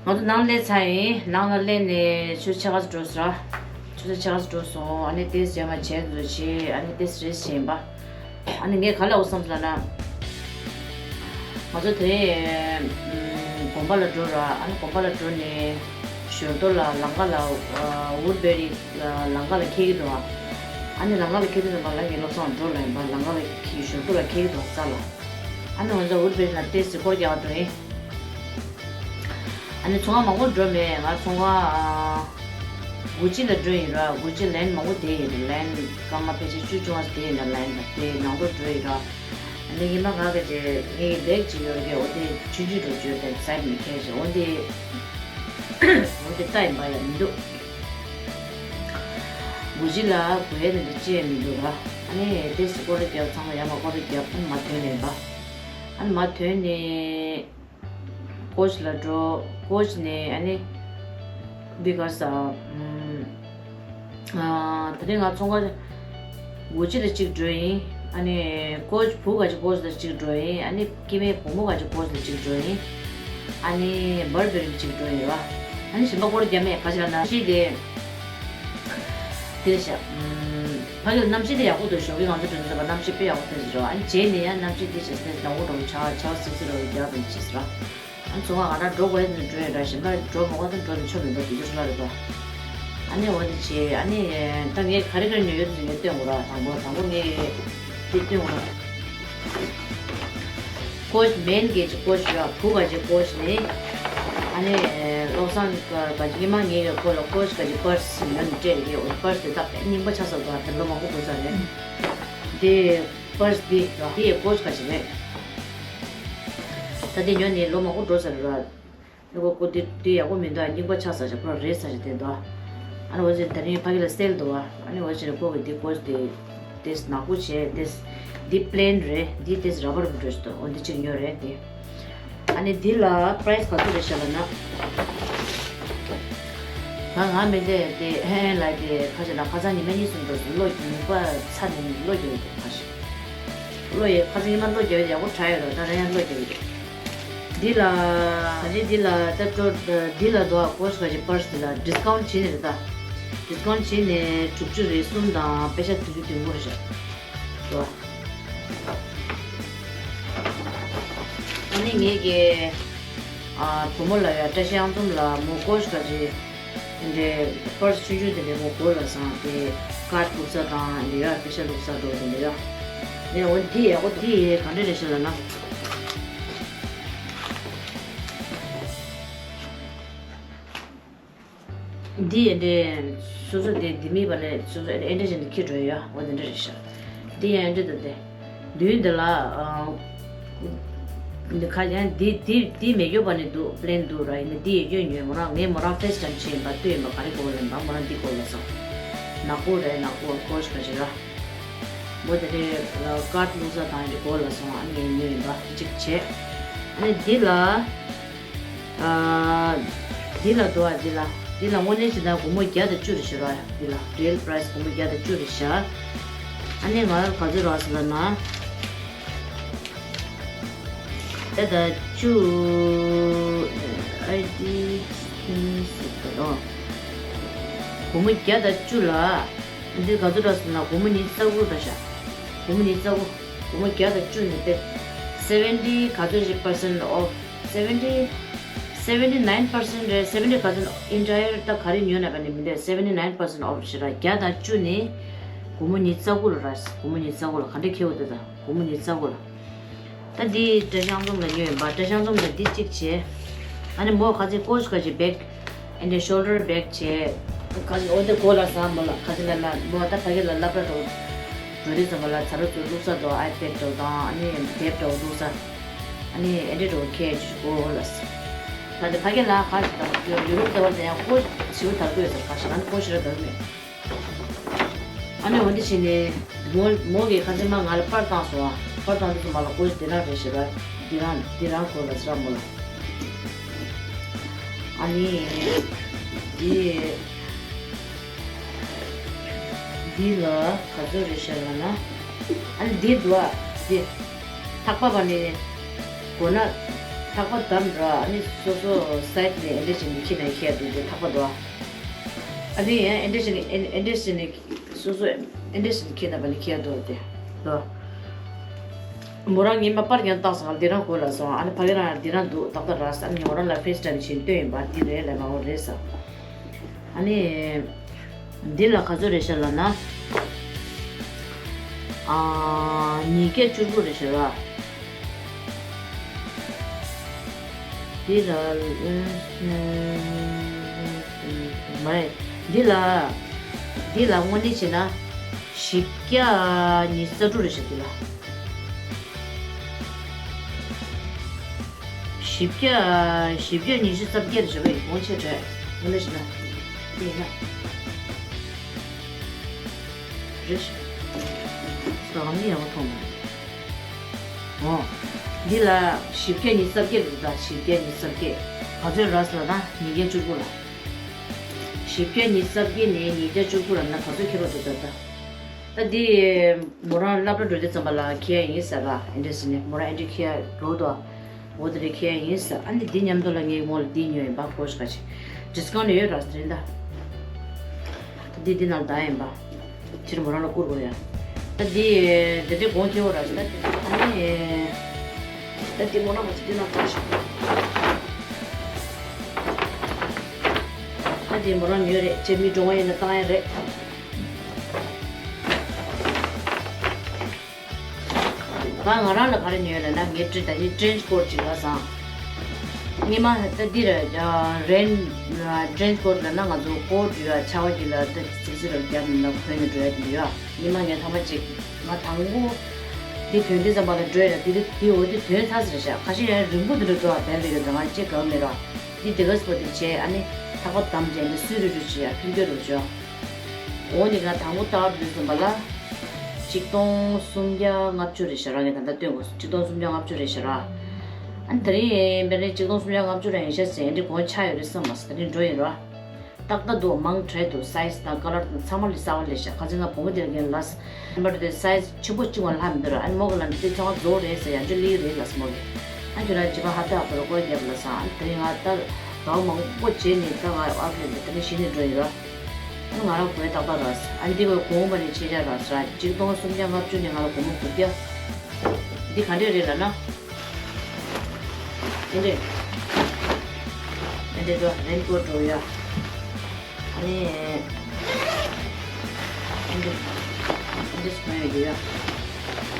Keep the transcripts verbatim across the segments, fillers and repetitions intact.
ང་ཚོ་ནང་སླེབས་ཚར་ཡིན། ནང་ལ་སླེབས་ནས་ཆུ་ཚོད་ཕྱེད་ཀ་ཙམ་འགྲོ་སོང་ར། ཆུ་ཚོད་ཕྱེད་ཀ་ཙམ་འགྲོ་སོང་། ཨ་ནི་ཏོག་ཙམ་རྗེས་མ་བྱས་འདུག་བྱས། ཨ་ནི་ཏོག་ཙམ་རེ་བྱས་ཡིན་པ། ཨ་ནི་ངས་ག་ལ་འོ་བསམ་ལ་ན། ང་ཚོ་དེ་རིང་ཨམ་དགོན་པ་ལ་འགྲོ་ར། ཨ་ནི་དགོན་པ་ལ་འགྲོ་ནས་ཞོར་དུ་ལ་ལམ་ཁ་ལ་ཨ་ཝུཌ་བེ་རི་ལ་ལམ་ཁ་ལ་འཁེལ་གྱི་འདུག་ཨ་ནི་ལམ་ཁ་ལ་འཁེལ་དུས་ཙམ་པ་ལ་ངའི་བློ་བཟང་འགྲོ་ལ་ཡིན་པ། ལམ་ཁ་ལ་འཁེལ་ཞོར་དུ་ལ་འཁེལ་གྱི་འདུག་རྩ་ལ། ཨ་ནི་ང་ཚོ་ཝུཌ་བེ་རི་ལ་ཏོག་ཙམ་སྐོར་རྒྱག་འགྲོ་ཡིན། ཨ་ནི་ཚོང་ཁང་མང་པོ་འགྲོ་མེད། ང་ཚོང་ཁང་ཨ་གུ་ཅི་ལ་འགྲོ་ཡིན་ར། གུ་ཅི་ལན་མང་པོ་བསྡད་ཡིན་ར། ལན་སྐར་མ་ཕལ་ཆེར་བཅུ་བཅོ་ལྔ་བསྡད་ཡིན་ར། ལན་དང་དེ་ནང་དུ་འགྲོ་ཡིན་ར། ཨ་ནི་ཉི་མ་ག་ག་ཅེ་ངའི་བེག་ཅིག་ཡོད་རྒྱུ། འོ་དེ་ཆུང་ཆུང་འགྲོ་རྒྱུ་དེ་སའིཌ་མི་ཁྱེར་ཞིག་འོ་དེ་འོ་དེ་ལྟ་ཡིན་པ་ཡང་མི་འདུག་གུ་ཅི་ལ་གུ་ཡ་དེ་འདྲ་ཅི་ཡང་མི་འདུག་ར། ཨ་ནི་ཏོག་ཙམ་སྐོར་ར་རྒྱབ། ཚང་མ་ཡར་མར་སྐོར་ར་རྒྱབ། ཨ་ནི་མར་ཐོན་ནས་ཡིན་པ། ཨ་ནི་མར་ཐོན་ནས། ཀོ་ཅི་ལ་འགྲོ། ཀོ་ཅི་ནས་ཨ་ནི་འདི་ག་ས་ཨམ་ཨ་དེ་རིང་ང་ཚོང་ཁང་གུ་ཅི་ལ་གཅིག་འགྲོ་ཡིན། ཨ་ནི་ཀོ་ཅི་བུ་ག་ཅིག་ཀོ་ཅི་ལ་གཅིག་འགྲོ་ཡིན། ཨ་ནི་སྐྱེ་དམན་བུ་མོ་ག་ཅིག་ཀོ་ཅི་ལ་གཅིག་འགྲོ་ཡིན། ཨ་ནི་བར་བེ་རིང་གཅིག་འགྲོ་ཡིན་ར། ཨ་ནི་གཞན་པ་སྐོར་རྒྱབ་མེད། ག་ཅི་ལ་ན་ཤི་དེ། དེ་བྱ། ཕ་གི་ལ་གནམ་གཤིས་དེ་ཡག་པོ་འདུག་ཞོགས་ཀས་ང་ཚོ་འགྲོ་དུས་ཙམ་པ་གནམ་གཤིས་དཔེ་ཡག་པོ་ཐོན་ཟེར་རོ། ཨ་ནི་རྗེས་ནས་ཡང་གནམ་གཤིས་དེ་བྱས་ཟེར་ནས་ནག་པོ་འདྲ་པོ་ཆགས། ཆར་པ་སིབ་སིབ་འདྲ་པོ་རྒྱག་པ་ཡིན་བྱས་ཟེར་རོ། ཨ་ནི་ཚོང་ཁང་ང་རང་འགྲོ་དགོས་ཡ་དེ་འགྲོ་ཡ་འདྲ། གཞན་པ་འགྲོ་མ་དགོས་ན་འགྲོ་དེ་ཆོ་མི་འདུག་དེ་ཚོ་ལ་རེད་པ། ཨ་ནི་འོ་དེ་བྱས། ཨ་ནི་ད་ངས་ག་རེ་ག་རེ་ཉོས་ཡོད་དེ་ངས་སྟོན་དགོས་ར། དང་པོ་དང་པོ་ངས་དེ་སྟོན་དགོས་ར། ཀོ་ཅི་མེན་གྱི་ཀོ་ཅི་ཡོད། བུ་ག་ཅིག་ཀོ་ཅི་ནི། ཨ་ནི་བློ་བཟང་ག་ཅིག་ཉི་མ་ངའི་གི་ཁོ་ལ་ཀོ་ཅི་ག་ཅིག་པར་སི་ཡོད་ནི་སྤྲད་ཡོད། པར་སི་དེ་ད་དཔེ་རྙིང་པ་ཆགས་ས་འདུག་དེ་ལོ་མང་པོ་འགྲོ་ས་རེད། དེ་པར་སི་དེ་དེ་ཡི་ཀོ་ཅི་ག་ཅིག་རེད། ད་དེ་ཉོས་ནི་ལོ་མང་པོ་འགྲོ་ས་རེད་ར། ཨ་ནི་ཁོ་ཁོ་དེ་དེ་ཡག་པོ་མི་འདུག་རྙིང་པ་ཆགས་ས་ཞིག་ཁོ་རང་རེད་ས་ཞིག་དེ་འདུག་ཨ་ནི་འོ་ཅེ་དེ་རིང་ཕ་གི་ལ་སེལ་འདུག་ཨ་ནི་འོ་ཅེ་ནི་ཁོ་གི་དེ་ཀོ་ཅི་དེ་དེ་ནག་པོ་བྱས། དེ་འདི་པི་ལེན་རེད། འདི་དེ་ར་བར་གི་འདྲ་ཞིག་འདུག་འོ་འདི་གཅིག་ཉོས་རེད་དེ། ཨ་ནི་འདི་ལ་པ་རའི་སི་ག་ཚོད་རེད་ཤག་ལབ་ན། ང་ང་མི་འདི་དེ་ཧེ་ཧེ་ལ་དེ་ཁ་ཤས་ལ་ཁ་སང་ཉི་མ་གཉིས་གསུམ་འགྲོ་སོང་། གློ་ཉི་མ་ཚ་ནས་གློ་རྒྱག་གི་འདུག་ཁ་ཤས། གློ་ཡི་ཁ་སང་ཉི་མ་གློ་རྒྱག་ཡག་པོ་དྲག་ཡོད་རེད། ད་རང་ཡང་གློ་རྒྱག་གི་འདུག་འདི་ལ་ད་ཅི་འདི་ལ་ད་ཀྲོ་འདི་ལ་དོ་ཀོ་ཤ་གི་པར་སི་འདི་ལ་ཌི་སི་ཀའུན་ཊི་བྱས་ནས་རེད། ད་ཌི་སི་ཀའུན་ཊི་བྱས་ནས་དྲུག་ཅུ་རེ་གསུམ་དང་པེ་ཤ་དྲུག་ཅུ་བདུན་པོ་རེད་ཤག་དོ། ཨ་ནི་ངེད་ཀྱི་ཨ་བུ་མོ་ལ་ཡ་བཀྲ་ཤིས་ཨང་འཛོམས་ལ་མོ་ཀོ་ཤ་གི་འདི་འདྲའི་པར་སི་ཆུང་ཆུང་དེ་འདྲའི་མོ་གོ་ལ་སང་དེ་ཀར་ཌི་བླུགས་ས་དང་འདི་ཡ་པེ་ཤ་བླུགས་ས་འགྲོ་དེ་འདྲ་ཡ། ནས་འོ་འདི་ཡག་པོ་འདི་ག་འདྲ་རེད་ཤག་ལབ་ན། འདི་ཡན་འདྲེ་སོ་སོ་དེ་འདི་མིན་པ་ནས་སོ་སོ་ཨེ་འདྲེ་བཞིན་དུ་ཁྱེར་འགྲོ་ཡ། འོ་དེ་འདྲ་རེད་ཤག་འདི་ཡང་ཨེ་འདྲེ་དང་དེ་མདུན་འདི་ལ་ཨ་འདི་ཁ་ཡང་འདི་འདི་འདི་མེད་རྒྱུ་པ་ནི་འདུག་པི་ལེན་འདུག་ར། ཡིན་ན་འདི་ཡོད་རྒྱུ་ཉོས། མོ་རང་ངས་མོ་རང་ཕེ་སི་ཊའིམ་བྱས་ཡིན་པ། ལྟོས་ཡིན་པ་ག་རེ་གོ་ལེན་པ། མོ་རང་འདི་གོ་ལ་སོང་། ནག་པོ་རེད། ནག་པོ་ཀོ་ཤ་ག་ཞིག་ར། མོ་དེ་རེད། ཀར་ཌི་བླུགས་ས་དང་འདི་གོ་ལ་སོང་། ཨ་ནི་ངས་ཉོས་ཡིན་པ་གཅིག་བྱས། ཨ་ནི་འདི་ལ། ཨ། འདི་ལ་འདུག་ཨ། འདི་ལ་འདི་ལ་དངོས་གནས་བྱས་ན་སྒོར་མོ་བརྒྱ་དང་བཅུ་རེད་ཤག་ར། འདི་ལ་རི་ཡལ་པ་རའི་སི་སྒོར་མོ་བརྒྱ་དང་བཅུ་རེད་ཤག་ཨ་ནི་ང་ག་ཚོད་རག་སོང་ལབ་ན། ད་ལྟ་བཅུ། ཨའི་ཌི་ཨོ། སྒོར་མོ་བརྒྱ་དང་བཅུ་ལ། འདི་ག་ཚོད་རག་སོང་ལབ་ན་སྒོར་མོ་ཉི་ཤུ་རྩ་དགུ་རག་ཤག་སྒོར་མོ་ཉི་ཤུ་རྩ་དགུ། སྒོར་མོ་བརྒྱ་དང་བཅུ་ནི་དེ། seventy ག་ཚོད་ཞིག་percent off། seventy, seventy nine percent རེད། seventy percent entire ད་ག་རེ་ཉོས་ན་ག་ནས་མི་འདུག seventy nine percent off ཞིག་ར། བརྒྱ་དང་བཅུ་ནི་སྒོར་མོ་ཉི་ཤུ་རྩ་དགུ་ལ་ར། སྒོར་མོ་ཉི་ཤུ་རྩ་དགུ་ལ་ག་འདྲ་ཁེ་པོ་འདུག་ད་སྒོར་མོ་ཉི་ཤུ་རྩ་དགུ་ལ། ད་འདི་བཀྲ་ཤིས་ཨང་འཛོམས་ལ་ཉོས་ཡིན་པ། བཀྲ་ཤིས་ཨང་འཛོམས་ལ་འདི་གཅིག་བྱས། ཨ་ནི་མོ་ག་ཚོད་ཀོ་ཤ་ག་ཅིག་བེག་ཨེ་འདྲ་ཤོལ་ཌར་བེག་བྱས། ག་ཅིག་འོ་དེ་གོ་ལ་སོང་། མོ་ལ་ག་ཅིག་ལབ་ན་མོ་ད་ཕ་གི་ལ་སློབ་གྲྭ་འགྲོ་འགྲོ་དུས་ཙམ་པ་ལ་ཚ་རོ་ཚོ་བླུགས་ས་དང་ཨའི་པེཌ་འདྲ་བོ་དང་ཨ་ནི་དེབ་འདྲ་བོ་བླུགས་ས། ཨ་ནི་ཨེ་འདྲ་འདྲ་བོ་ཁྱེར་ཅིག་གོ་ལ་སོང་། ད་དེ་ཕ་གི་ལ་ག་ཅིག་དང་ཡུ་རོབ་ཟེར་བ་དེ་ཡང་ཀོ་ཞེ་པོ་དར་གི་ཡོད་ཟེར། ག་ཞིག་ཨ་ནི་ཀོ་ཞེ་དྲག་དར་གི་མེད། ཨ་ནི་འོ་འདི་བྱས་ནས་མོ་མོ་གིས་ཁ་སང་མ་ང་ལ་པར་བཏང་སོང་ཨ། པར་བཏང་དུས་ཙམ་པ་ལ་ཀོ་འདི་རང་རེད་ཤག་ར། འདི་རང་འདི་རང་གོ་ལ་སོང་མོ་ལ། ཨ་ནི་འདི་འདི་ལ་ག་ཚོད་རེད་ཤག་ལབ་ན། ཨ་ནི་འདི་འདུག་ཨ། འདི་ཐག་པ་བར་ནས་གོ་ན་ ཐག་པ་བསྡམས་ར། ཨ་ནི་སོ་སོ་སའིཌ་ནས་ཨེ་འདྲ་བྱས་ནས་ཁྱེར་ན་ཁྱེར་འདུག་དེ་ཐག་པ་འདུག་ཨ་ནི་ཡང་ཨེ་འདྲ་བྱས་ནས་ཨེ་ཨེ་འདྲ་བྱས་ནས་སོ་སོ་ཨེ་འདྲ་བྱས་ནས་ཁྱེར་ན་བ་ནི་ཁྱེར་འདུག་དེ་འདུག་མོ་རང་ངས་མ་པར་ཀྱང་བཏགས་སོང་། འདི་རང་གོ་ལ་སོང་། ཨ་ནི་ཕ་གི་རང་འདི་རང་འདུག་ཏག་ཏག་ར་ས། ཨ་ནི་མོ་རང་ལ་ཕེ་སི་ཊའིམ་བྱས་སྟོན་ཡིན་པ། འདི་རེད་ལ་མ་འོ་རེད་ས། ཨ་ནི། འདི་ལ་ག་ཚོད་རེད་ཤག་ལབ་ན། ཨ། ཉིས་བརྒྱ་བཅུ་དགུ་རེད་ཤག་ར། འདི་ལ། མ་རེད། འདི་ལ། འདི་ལ་དངོས་གནས་བྱས་ན། བཞི་བརྒྱ་ཉི་ཤུ་རྩ་དྲུག་རེད་ཤག་འདི་ལ། བཞི་བརྒྱ། བཞི་བརྒྱ་ཉི་ཤུ་རྩ་བརྒྱད་རེད་ཤག་བས་གོང་ཆེ་དྲགས། དངོས་གནས་བྱས་ན། དེ་ཡིན་ན། རེད་ཤག་རང་མི་ཡག་པོ་མཐོང་མ། འོ། འདི་ལ་བཞི་བརྒྱ་ཉི་ཤུ་རྩ་བརྒྱད་རེད་ད། བཞི་བརྒྱ་ཉི་ཤུ་རྩ་བརྒྱད། ག་ཚོད་རག་སོང་ལབ་ན་ཉིས་བརྒྱ་བཅུ་དགུ་ལ། བཞི་བརྒྱ་ཉི་ཤུ་རྩ་བརྒྱད་ནས་ཉིས་བརྒྱ་བཅུ་དགུ་ལ་ན་ག་ཚོད་ཁྱེར་བ་འདུག་ད་ད། ད་འདི་མོ་རང་སློབ་གྲྭ་འགྲོ་དུས་ཙམ་པ་ལ་ཁྱེར་ཡ་ཡིན་ཟེར་ར། ཨེ་འདྲ་ཟེར་ནས་མོ་རང་ཨེ་འདྲ་ཁྱེར་ཡ་འགྲོ་འདུག་འོ་དེ་རེད། ཁྱེད་ཡིན་ས། ཨ་ནི་འདི་མཉམ་དུ་ལ་ངས་མོ་ལ་འདི་ཉོས་ཡིན་པ། ཕོ་ཤ་ཁ་ཆེ་ཌིས་ཀའུན་ཊི་ཡོད་ར་ཟེར་ད། ད་འདི་འདི་ནང་ད་ཡིན་པ། ཕྱིར་མོ་རང་ལ་བསྐུར་དགོས་ཡ། ད་འདི་འདི་འདྲའི་གོང་ཁེ་བོ་ར་ཟེར་ད། ཨ་ནི་ད་འདི་མོ་རང་མ་ཚོ་འདི་ནང་ད་ཤོག་ད་འདི་མོ་རང་ཉོས་རེད། ཅེ་མི་འགྲོ་བ་ཡིན་ན་བཏང་ཡ་རེད། ང་ང་རང་ལ་ག་རེ་ཉོས་ལབ་ན། ངའི་ཊི་ད་ཅི་ཊྲེན་ཆི་ཀོ་ཊི་ཅིག་ལ་བཟང་། སྔོན་མ་ད་འདི་རེད། རེན་ཊྲེན་ཆི་ཀོ་ཊི་ལབ་ན་ང་ཚོ་ཀོ་ཊི་ཡོད་ཆ་བ་གི་ལ་ད་ཙིག་ཙིག་ར་རྒྱབ་ནས་གོན་ནས་འགྲོ་ཡ་དེ་འདྲ་ཡོད། སྔོན་མ་ངས་ཐེངས་མ་གཅིག་ང་དང་པོ་འདི་གྱོན་དུས་ཙམ་པ་ལ་འགྲོ་ཡ་ལ་འདི་འདི་འོ་འདི་དོན་ཚར་ཟེར་ཤག་ཁ་ཤས་ཡང་རིང་པོ་འདི་འདྲ་འགྲོ་བ་བས་ལས་ཀྱི་འདྲ་ང་གཅིག་གང་མེད་ར། འདི་དེ་ག་སི་པོ་དེ་བྱས། ཨ་ནི་ཐག་པ་བསྡམས་བྱས་འདི་སུས་རུ་རུ་བྱས་ཡ་ཕིར་སྐྱོད་རུ་བྱས། འོ་འདི་ང་དང་པོ་ལྟ་བར་འདུག་ཙམ་པ་ལ། ཆིག་སྟོང་སུམ་བརྒྱ་ལྔ་བཅུ་རེད་ཤག་ར། ངས་ད་ལྟ་སྟོན་དགོས། ཆིག་སྟོང་སུམ་བརྒྱ་ལྔ་བཅུ་རེད་ཤག་ར། ཨ་ནི་དེ་རིང་དཔེར་ན་ཆིག་སྟོང་སུམ་བརྒྱ་ལྔ་བཅུ་རེ་ཡིན་ཤག་ཟེར་འདི་གོང་ཆག་ཡོད་རེད་བསམ་མ་སོང་། དེ་རིང་འགྲོ་ཡིན་ར། ཏག་ཏག་འདུག་མང་དྲགས་འདུག་སའི་ཛི་དང་ཀ་ལར་དང་ཚང་མ་ལས་གསར་པ་ལས་ཤག་ཁ་སང་ང་བུ་མོ་དེ་ལ་ངས་ལབ། ཨ་མ་རེད་དེ་སའི་ཛི་ཆེན་པོ་གཅིག་མ་ལྷག་མི་འདུག་ར། ཨ་ནི་མོ་གི་ལ་འདི་ཚང་མ་རྫོགས་རེད་ཟེར་ཡ་འདི་ལི་རེད་ལབ་སོང་མོ་གིས། ཨ་ཁྱོད་རང་བྱིས་པ་ཧ་ད་ཨ་ཁུ་ར་སྐོར་རྒྱབ་ལ་སང་། ཨ་ནི་དེ་རིང་ང་ད་ཟླ་བ་མང་པོ་རྗེས་ནས་ད་ང་ཨ་ཁུ་ར་འདི་ད་ནི་གཞི་ནས་འགྲོ་ཡིན་ར། ཨ་ནི་ང་རང་གོན་ཏག་ཏག་ར། ཨ་ནི་འདི་གོན་གོང་པ་ནས་ཆེ་ཆ་ར་ཟེར་ར། ཆིག་སྟོང་སུམ་བརྒྱ་ལྔ་བཅུ་ནས་ང་ལ་སྒོར་མོ་དགུ་བརྒྱ། འདི་ག་འདྲས་རེད་ལབ་ན། འདི་འདྲས། འདི་འདྲས་འགྲོ་རེན་ཀོ་ཊི་འགྲོ་ཡ། ཨ་ནི། འདི་འདི་སུ་གང་ཡོད་ཀྱི་ཡོད།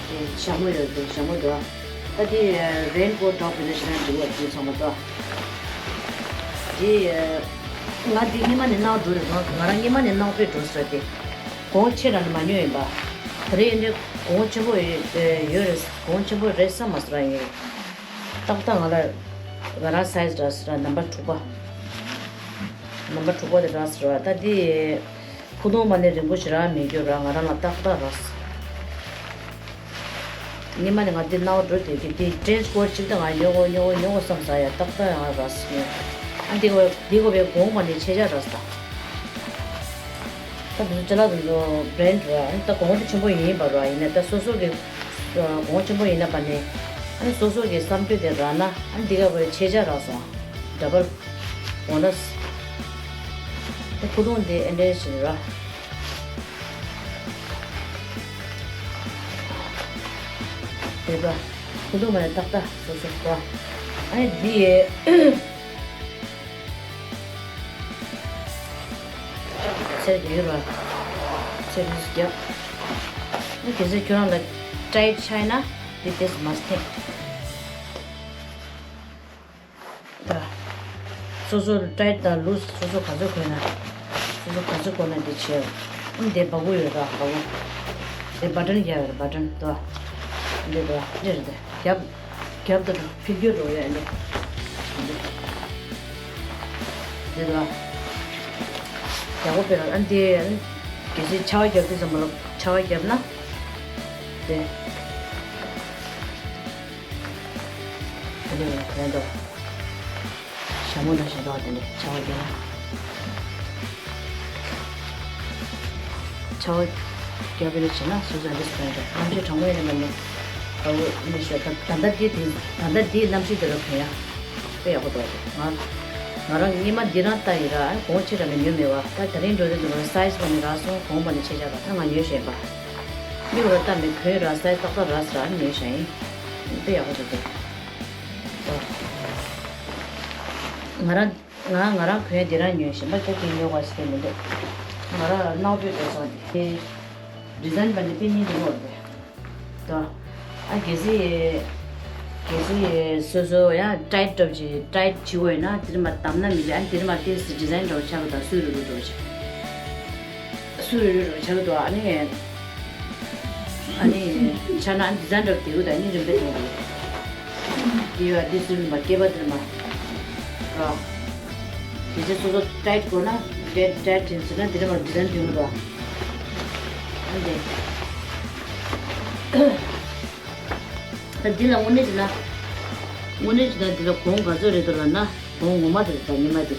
དེ་ཞྭ་མོ་ཡོད་དེ་ཞྭ་མོ་འདུག་ད་དེ་རེན་ཀོ་ཊི་འདྲ་པོ་དེ་འདྲ་ཞིག་རང་འགྲིག་པ་དེ་ཚང་མ་འདུག་དེ་ང་དེ་སྔོན་མ་ནས་ནང་འགྲོ་རེད། ང་ང་རང་སྔོན་མ་ནས་ནང་པའི་འགྲོ་ས་དེ་གོང་ཆེ་རང་ནས་མ་ཉོས་ཡིན་པ། དེ་རེད། འདི་གོང་ཆེན་པོ་ཡོད་རེད། གོང་ཆེན་པོ་རེད་བསམ་མ་སོང་རང་ཡིན། ཏག་ཏག་ང་ལ་ང་རང་སའི་ཛི་འདྲ་ཟེར་ར། ནམ་བར་དྲུག་པ། ནམ་བར་དྲུག་པ་དེ་འདྲ་ཟེར་བ། ད་དེ་ཕུ་ཐུང་མ་ནི་རིང་པོ་ཞེ་དྲག་མེད་རྒྱུ་ར། ང་རང་ལ་ཏག་ཏག་ར། སྔོན་མ་ནས་ང་འདི་ནང་འགྲོ་བསྡད་ཀྱི་འདི་ཊྲེན་ཆི་ཀོ་ཊི་གཅིག་ད་ང་ཉོ་དགོས་ཉོ་དགོས་ཉོ་དགོས་བསམ་ས་ཡ་ཏག་ཏག་ཡང་ར་ཟེར། ཨ་འདི་གོ་འདི་གོ་བའི་གོང་མ་ནས་ཆེ་ཆ་ར་ཟེར། ད་དེ་ཚོ་ཅ་ལག་དེ་ཚོ་བྷི་རེན་ཌི་ར། ཨ་ནི་ད་གོང་དེ་ཆེན་པོ་ཡིན་པ་ར། ཡིན་ནའི་ད་སོ་སོ་གི་གོང་ཆེན་པོ་ཡིན་ན་པ་ནི། ཨ་ནི་སོ་སོ་གི་བསམ་སྤྱོད་དེ་རག་ན། ཨ་ནི་འདི་ག་བོའི་ཆེ་ཆ་རག་སོང་། ཌ་བལ་བོ་ནས། ད་ཁུ་ཐུང་དེ་ཨེ་འདྲས་ཞིག་ར། དེ་པ། ཁུ་ཐུང་མ་ནི་ཏག་ཏག་སོ་སོ་ར། ཨ་ནི་འདི་ཡའི། ཚེ་རྒྱག་ར། ཚེ་རིས་རྒྱག་ཨ་གལ་སྲིད་ཁྱོད་རང་ལ་ཊའིཊ་ཆགས་ན་འདི་དེས་མ་སྟེ། ད། སོ་སོ་ཊའིཊ་དང་ལུས་སོ་སོ་ག་ཚོད་གོན་ན། སོ་སོ་ག་ཚོད་གོན་ན་འདི་བྱས། ཨ་འདི་བ་སྤུ་ཡོད་ར་བ་སྤུ། འདི་བ་ཊན་རྒྱག་ཡོད་ར་བ་ཊན་དོ། འདི་དོ་འདི་རེད་དེ་རྒྱབ། རྒྱབ་ཏུ་འགྲོ་ཕིག་རྒྱུ་འགྲོ་ཡ་ཨ་ནི། འདི་ལ། རྒྱག་པོ་དཔེར་ན་ཨ་འདི་ཨ་ནི། གལ་སྲིད་ཆ་བ་རྒྱབ་དུས་ཙམ་པ་ལ་ཆ་བ་རྒྱབ་ན། དེ། ཨ་འདི་ལ་གོན་འགྲོ། ཞྭ་མོ་འདྲ་ཞིག་འདུག་དེ་འདྲ་ཆ་བ་རྒྱབ་ན། ཆ་བ་རྒྱབ་པའི་རེ་བྱས་ན་སོ་སོ་འདི་སུ་གང་ཡོད་རྣམ་ཤེས་དྲང་པོ་ཡིན་ན་མིན་ན། ཨ་འོ་ནི་ཤོད་ད་ད་ལྟ་འདི་དེ་ད་ལྟ་འདིའི་རྣམ་ཤེས་དེ་ལ་གོན་ཡ། དཔེ་ཡག་པོ་འདུག་ང་ང་རང་གཉིས་མ་འདི་རང་ལྟ་ཡིན་ར། གོང་ཆེ་ར་མེད་ཉོ་མེད་བ། ད་ད་རིང་འགྲོ་དུས་འདུག་ང་སའི་ཛི་པ་ནི་རག་སོང་། གོང་པ་ནི་ཆེ་ཆག་ར། ད་ང་ཉོས་ཤེས་པ་མི་འོ་ར་ལྟ་མེད་གོན་ར་སའི་ཛི་ཏག་ཏག་རག་སོང་ར། ཨ་ནི་ཉོས་ཤེས་ཡིན། དཔེ་ཡག་པོ་འདུག་ང་རང་ང་ང་རང་གོན་འདི་རང་ཉོས་ཤེས་པ་ཁྱོད་ཀྱིས་ཉོ་བ་ཞིག་མི་འདུག་ང་རང་ནག་པོའི་འགྲོ་སོང་དེ་ཌི་ཛའིན་པ་འདི་དཔེ་སྙིང་རྗེ་མོ་རེད། ད། ཨ་གལ་སྲིད། གལ་སྲིད་སོ་སོ་ཡང་ཊའི་ཊི་འདྲ་པོ་ཅིག་ཊའི་ཊི་བྱེད་དགོས་ཡོད་ན་དེ་རིང་མ་བསྡམས་ན་མི་འདུག་ཨ་དེ་རིང་མ་ཏོག་ཙམ་ཌི་ཛའིན་འདྲ་པོ་ཆགས་ཀྱི་འདུག་སུ་རུ་རུ་འདྲ་པོ་ཅིག་སུ་རུ་རུ་འདྲ་པོ་ཆགས་ཀྱི་འདུག་ཨ་ནི། ཨ་ནི། ཆ་ན་ཌི་ཛའིན་འདྲ་པོ་དེ་གུ་ད་ནི་རིམ་པས་འདུག་འདི་ཡོད་འདི་སུ་རུ་མ་སྐེད་པ་དེ་རིང་མ། ར། གལ་སྲིད་སོ་སོ་ཊའི་ཊི་དགོས་ན་ཊའི་ཊའི་ཊི་ཡིན་ཟེར་ན་དེ་འདྲ་མ་ཌི་ཛའིན་བྱུང་འདུག་ཨ་འདི། ད་འདི་ལ་དངོས་གནས་བྱས་ན། དངོས་གནས་བྱས་ན་འདི་ལ་གོང་ག་ཚོད་རེད་འདུག་ལབ་ན། གོང་ངོ་མ་དེ་རེད་ད་ཉི་མ་དེ།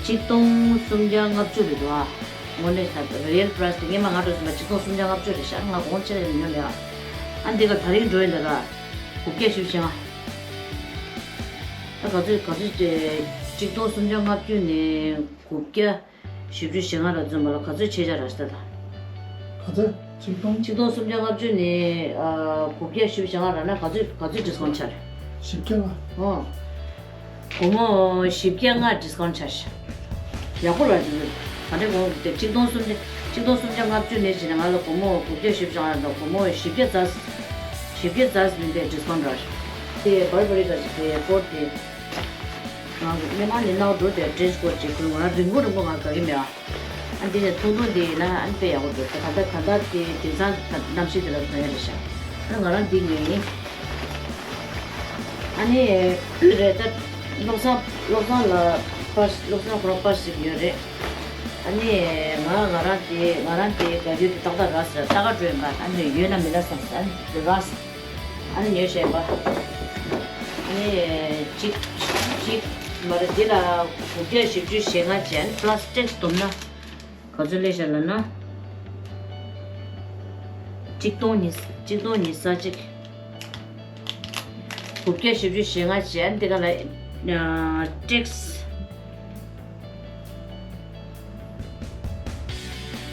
གཅིག་སྟོང་སུམ་བརྒྱ་ལྔ་བཅུ་རེད་འདུག་ཨ། དངོས་གནས་བྱས་ན་རི་ཡལ་པ་རའི་སི་དེ་སྔོན་མ་ང་འགྲོ་ཟིན་པ་གཅིག་སྟོང་སུམ་བརྒྱ་ལྔ་བཅུ་རེད་ཤག་ང་གོང་ཆེ་རེད་ཉོས་མེད་ཨ། ཨ་འདི་ག་ད་རིང་འགྲོ་ཡིན་ད་ར། དགུ་བརྒྱ་བཞི་བཅུ་ཞེ་ལྔ། ད་ག་ཚོད་ག་ཚོད་དེ། གཅིག་སྟོང་སུམ་བརྒྱ་ལྔ་བཅུ་ནས་དགུ་བརྒྱ་བཞི་བཅུ་ཞེ་ལྔ་ར་འཛོམས་པ་ལ་ག་ཚོད་ཆད་ཆག་རག་ཤག་ད། ག་ཚོད། གཅིག་སྟོང་། གཅིག་སྟོང་སུམ་བརྒྱ་ལྔ་བཅུ་ནས་ཨ། དགུ་བརྒྱ་བཞི་བཅུ་ཞེ་ལྔ་རག་ན་ག་ཚོད་ག་ཚོད་ཌི་སི་ཀའུན་ཊི་ཆག་རེད། བཞི་བརྒྱ་ལྔ། ཨོ། སྒོར་མོ་བཞི་བརྒྱ་ལྔ་ཌི་སི་ཀའུན་ཊི་ཆག་ཤག་ཡག་པོ་རག་འདུག་ག་འདྲ་གོང་དེ་གཅིག་སྟོང་སུམ་བརྒྱ། གཅིག་སྟོང་སུམ་བརྒྱ་ལྔ་བཅུ་ནས་བྱས་ན་ང་ལ་སྒོར་མོ་དགུ་བརྒྱ་བཞི་བཅུ་ཞེ་ལྔ་དང་སྒོར་མོ་བཞི་བརྒྱ་རྩ། བཞི་བརྒྱ་རྩ་མིན་པའི་ཌི་སི་ཀའུན་ཊི་རག་ཤག་དེ་བར་བར་རི་ག་ཅིག་དེ་ཀོཊ་དེ། ང་སྔོན་མ་ནས་ནང་འགྲོ་དེ་ཊྲེན་ཆི་ཀོཊ་ཅིག་ཁུར་ང་རིང་པོ་རིང་པོ་ང་དགའ་གི་མེད་ཨ། ཨ་འདི་ནས་ཐུང་ཐུང་འདི་ཡིན་ན་ཨ་ནི་དཔེ་ཡག་པོ་འདུག་ད་ད་ད་ད་དེ་དེང་སང་གནམ་གཤིས་དེ་ལ་ཐོན་ཡ་རེད་ཤག་ཨ་ང་རང་འདི་ཉོས་ཡིན། ཨ་ནི་རེད་ད། བློ་བཟང་བློ་བཟང་ལ་པར་སི་བློ་བཟང་ཁོ་རང་པར་སི་ཞིག་ཉོས་རེད། ཨ་ནི་ང་ང་རང་དེ་ང་རང་དེ་དགའ་རྒྱུ་དེ་ཏག་ཏག་རག་ཟེར་ལྟ་ག་འགྲོ་ཡིན་པ་ཨ་ནི་ཡོད་ན་མི་ལ་བསམ་ཟེར་ཨ་ནི་རག་ཟེར། ཨ་ནི་ཉོས་བཞག་པ། ཨ་ནི་གཅིག་གཅིག་མ་རེད་འདི་ལ་དགུ་བརྒྱ་བཞི་བཅུ་ཞེ་ལྔ་བྱས་ཨ་ནི་པ་ལ་སི་ཊིག་བསྡོམས་ན་ག་ཚོད་སླེབས་ཤག་ལབ་ན། གཅིག་སྟོང་ཉི་གཅིག་སྟོང་ཉི་ཤུ་རྩ་གཅིག་དགུ་བརྒྱ་བཞི་བཅུ་ཞེ་ལྔ་བྱས་ཨ་ནི་འདི་ག་ལ་ཊེག་སི།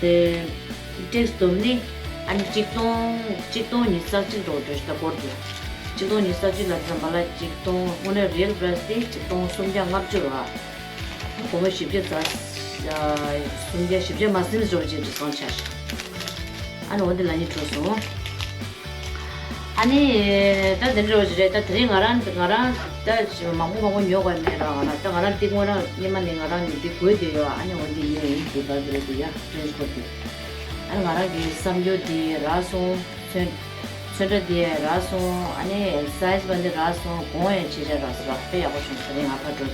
དེ། ཊེག་སི་བསྡོམས་ནི། ཨ་ནི་གཅིག་སྟོང་གཅིག་སྟོང་ཉི་ཤུ་རྩ་གཅིག་འགྲོ་འགྲོ་ཞིག་ད་སྐོར་དུ། གཅིག་སྟོང་ཉི་ཤུ་རྩ་གཅིག་ལ་ཙམ་པ་ལ་གཅིག་སྟོང་དངོས་གནས་རི་ཡལ་པ་རའི་སི་དེ་གཅིག་སྟོང་སུམ་བརྒྱ་ལྔ་བཅུ་རེད་བ། སྒོར་མོ་བཞི་བརྒྱ་རྩ། སུམ་བརྒྱ་བཞི་བརྒྱ་མ་ཟིན་འགྲོ་ཅིག་ཌི་སི་ཀའུན་ཊི་ཆགས་ཤག་ཨ་ནི་འོ་འདི་ལ་ནི་འགྲོ་སོང་། ཨ་ནི། ད་འདི་འདྲ་བ་ཞིག་རེད་ད་དེ་རིང་ང་རང་ང་རང་ད་མང་པོ་མང་པོ་ཉོ་དགོས་མེད་ར་ང་རང་ད་ང་རང་འདི་སྔོན་རང་སྔོན་མ་ནས་ང་རང་ནས་འདི་དགོས་བསྡད་ཡོད་ཨ་ནི་འོ་འདི་ཉོས་ཡིན་འདི་བར་དེ་རེད་འདི་ཡ་ཊྲེན་ཆི་ཀོཊ་འདི། ཨ་ནི་ང་རང་གི་བསམ་རྒྱུ་འདི་རག་སོང་ཚོན་ཚོན་ཁྲ་འདི་ཡ་རག་སོང་ཨ་ནི་སའི་ཛི་པ་འདི་རག་སོང་གོང་ཡང་ཆེ་ཆེ་རག་སོང་ར་དཔེ་ཡག་པོ་བྱུང་སོང་དེ་ང་ཕར་འགྲོ།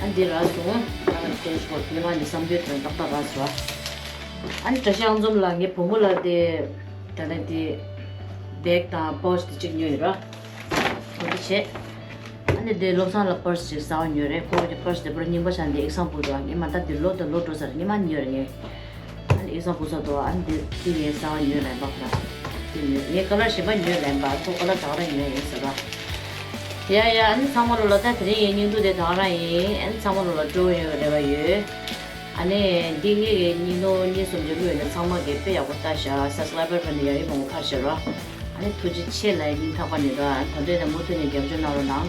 ཨ་ནི་འདི་རག་སོང་ཨ་ནི་ཊྲེན་ཆི་ཀོཊ་སྔོན་མ་ནས་བསམ་རྒྱུ་དོན་ཏག་ཏག་རག་སོང་ར། ཨ་ནི་བཀྲ་ཤིས་ཨང་འཛོམས་ལ་ངའི་བུ་མོ་ལ་དེ། ད་ནི་དེ། བེག་དང་པོ་ཆི་དེ་གཅིག་ཉོས་ཡོད་ར། འོ་དེ་བྱས། ཨ་ནི་དེ་བློ་བཟང་ལ་པར་སི་ཅིག་གསར་པ་ཉོས་རེད་ཁོ་གི་པར་སི་དེ་པར་རྙིང་པ་ཆགས་འདི་ཨེག་སང་བུ་འདུག་ཨ་ངས་མ་ད་དེ་ལོ་དང་ལོ་འགྲོ་ས་རེད་སྔོན་མ་ཉོས་རེད་ངས། ཨ་ནི་ཨེག་སང་བུ་ས་འདུག་ཨ་ནི་དེ་དེ་ངའི་གསར་པ་ཉོས་རེད་པ་ཁོ་ར། དེ་ཉོས་ངས་ཀ་ལར་གཞན་པ་ཉོས་རེད་པ་ཁོ་ཀ་ལར་ད་ག་རང་ཉོས་ཡིན་ཟེར་བ། ཡ་ཡ་ཨ་ནི་ཚང་མ་ལོ་ལ་ད་དེ་རིང་ངའི་སྙིང་སྡུག་དེ་ད་ག་རང་ཡིན་ཨ་ནི་ཚང་མ་ལོ་ལ་སྤྲོ་ཡོང་རེ་བ་ཡོད། ཨ་ནི་འདི་ངེད་ཀྱི་སྙིང་ནོར་གཉིས་གསུམ་ཅིག་བླུགས་ཡོད་ན་ཚང་མ་གིས་དཔེ་ཡག་པོ་ལྟ་ཤག་སབ་སི་ཀ་རའི་བར་ཕན་ནི་ཡག་ཡོད་མང་པོ་ཕར་ཤག་རོ། ཨ་ནི་ཐུགས་རྗེ་ཆེ་ལ་སྙིང་ཐག་པ་ནས་རོ་ཨ་ནི་ད་དུང་ཡང་མུ་མཐུད་ནས་རྒྱབ་སྐྱོར་གནང་རོགས་གནང་།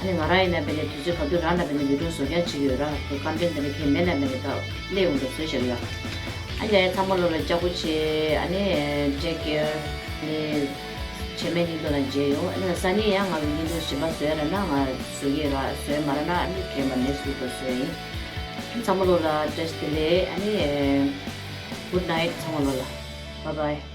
ཨ་ནི་ང་རང་ཡིན་ན་བས་ནས་དུས་ཚོད་ག་དུས་རང་ན་བས་ནས་བི་ཌིའོ་བཟོ་རྐྱང་བྱེད་ཀྱི་ཡོད་ར་ཁོ་ཀོན་ཊེན་ཊི་དེ་ནི་ཁྱེད་མེད་ན་བས་ནས་ད་སླེབས་ཡོང་འགྲོ་བཟོས་བཞག་ཡོད། ཨ་ནི་ཡ་ཚང་མ་ལོ་ལ་སྐྱག་པོ་ཆེ་ཨ་ནི་ཊེག་ཀེར་ནི་བྱེད་མེད་སྙིང་སྟོབས་ལ་མཇལ་ཡོང་ཨ་ནི་ས་ནི་ཡང་ང་གི་སྙིང་སྟོབས་གཞན་པ་བཟོས་ར་ན་ང་བཟོ་གི་ར་བཟོས་མ་ར་ན་ཨ་ནི་གས་མ་ནེག་སི་ཝིག་ལ་བཟོས་ཡིན། ཚང་མ་ལོ་ལ་བཀྲ་ཤིས་བདེ་ལེགས་ཨ་ནི། Good night ཚང་མ་ལོ་ལ། Bye bye.